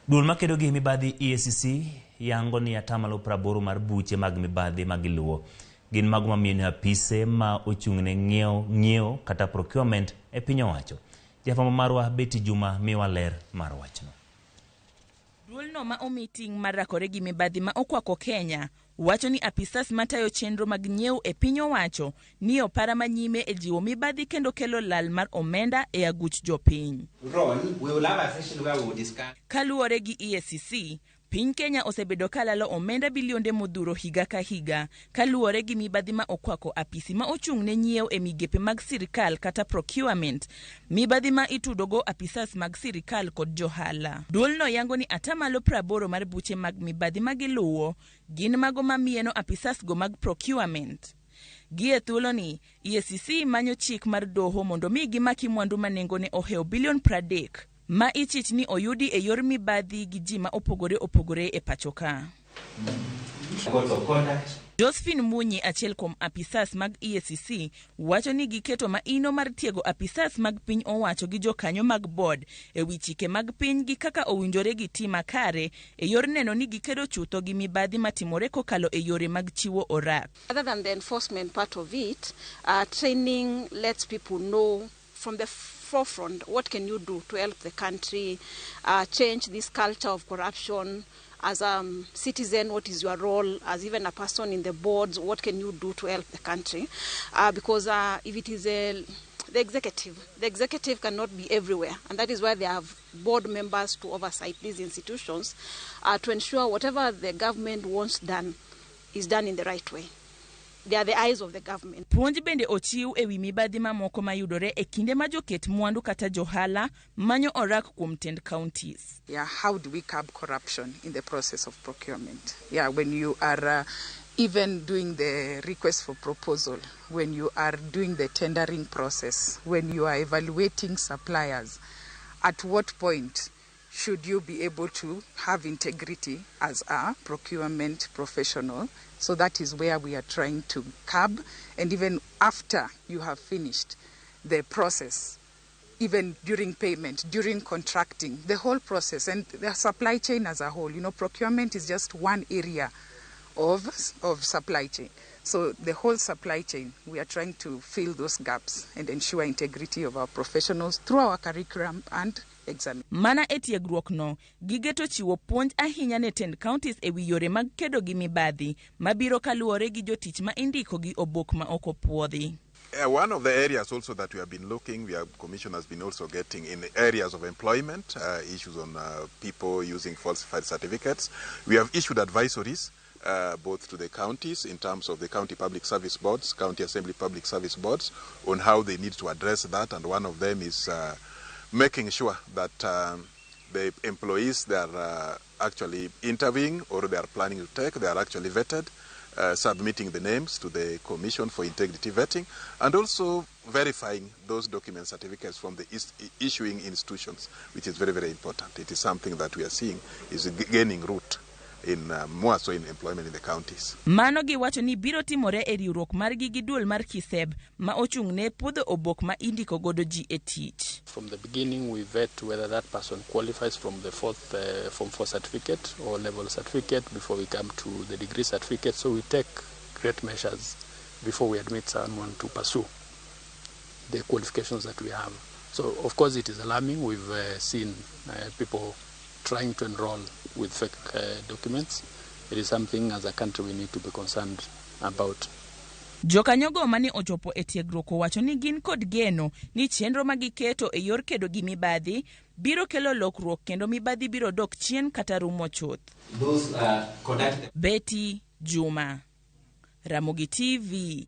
Duol makedo gi mibadhi EACC yango ni atamalo 80 mar buche mag mibadhi ma giluwo gin mago mamiyo apise ma ochung' ne ng'iewo ng'iewo kata procurement e piny owacho. Jafwambo marwa Betty Juma miwa ler mar wachno. Duolno ma omi ting' mar rakore gi mibadhi ma okwako Kenya wacho ni apisas matayo chenro mag nyiewo e piny owacho ni opara manyime e jiwo mibadhi kendo kelo lal mar omenda e aguch jopiny. Role, we will have a session where we will discuss. Kaluwore gi EACC, piny Kenya osebedo ka lalo omenda bilionde modhuro higa ka higa kaluwore gi mibadhi ma okwako apisi ma ochung' ne nyiewo e migepe mag sirikal kata procurement, mibadhi ma itudogo apisas mag sirikal kod johala. Duolno yango ni atamalo 80 mar buche mag mibadhi ma giluwo gin mago mamieno apisas go mag procurement. Gi e thuoloni, EACC manyo chik mar doho mondo mi gimaki mwandu ma nengone ohewo bilion 30 ma ichich ni oyudi e yor mibadhi gi ji ma opogore opogore e pacho ka. Codes of conduct. Josephine Munyi, achiel kuom apisas mag EACC, wacho ni giketo maino mar tiego apisas mag piny owacho gi jokanyo mag board e wi chike mag piny gi kaka owinjore giti makare e yor neno ni gikedo chutho gi mibadhi matimore kokalo e yore mag chiwo orak. Other than the enforcement part of it, training lets people know from the forefront what can you do to help the country change this culture of corruption. As a citizen, what is your role? As even a person in the boards, what can you do to help the country? Because if it is the executive cannot be everywhere, and that is why they have board members to oversight these institutions to ensure whatever the government wants done is done in the right way. They are the eyes of the government. Puonj bende ochiw e wi mibadhi mamoko mayudore e kinde ma joket mwandu kata johala manyo orak kuom tend counties. Yeah, how do we curb corruption in the process of procurement? Yeah, when you are even doing the request for proposal, when you are doing the tendering process, when you are evaluating suppliers, at what point should you be able to have integrity as a procurement professional? So that is where we are trying to curb. And even after you have finished the process, even during payment, during contracting, the whole process and the supply chain as a whole. Procurement is just one area of supply chain. So the whole supply chain, we are trying to fill those gaps and ensure integrity of our professionals through our curriculum and exam. Mana e tiegruok no, gigeto chiwo puonj ahinya ne tend counties e wi yore mag kedo gi mibadhi mabiro kaluwore gi jotich ma indiko gi obok ma ok opuodhi. One of the areas also that we have been looking, we have, Commission has been also getting in the areas of employment, issues on people using falsified certificates. We have issued advisories both to the counties in terms of the county public service boards, county assembly public service boards, on how they need to address that. And one of them is making sure that the employees they are actually interviewing or they are planning to take, they are actually vetted, submitting the names to the Commission for Integrity Vetting, and also verifying those document certificates from the issuing institutions, which is very, very important. It is something that we are seeing is gaining root in more so in employment in the counties. Mano giwacho ni biro timore e riwruok margi gi duol mar KISEB ma ochung' ne puodho obok ma indiko godo ji e tich. From the beginning, we vet whether that person qualifies from the fourth Form 4 certificate or level certificate before we come to the degree certificate. So we take great measures before we admit someone to pursue the qualifications that we have. So, of course, it is alarming. We've seen people trying to enroll with fake documents. It is something as a country we need to be concerned about. Jokanyogo mane ochopo e tiegruok owacho ni gin kod geno ni chenro ma giketo e yor kedo gi mibadhi biro kelo lokruok kendo mibadhi biro dok chien kata rumo chuth. Those conduct Betty Juma, Ramogi TV.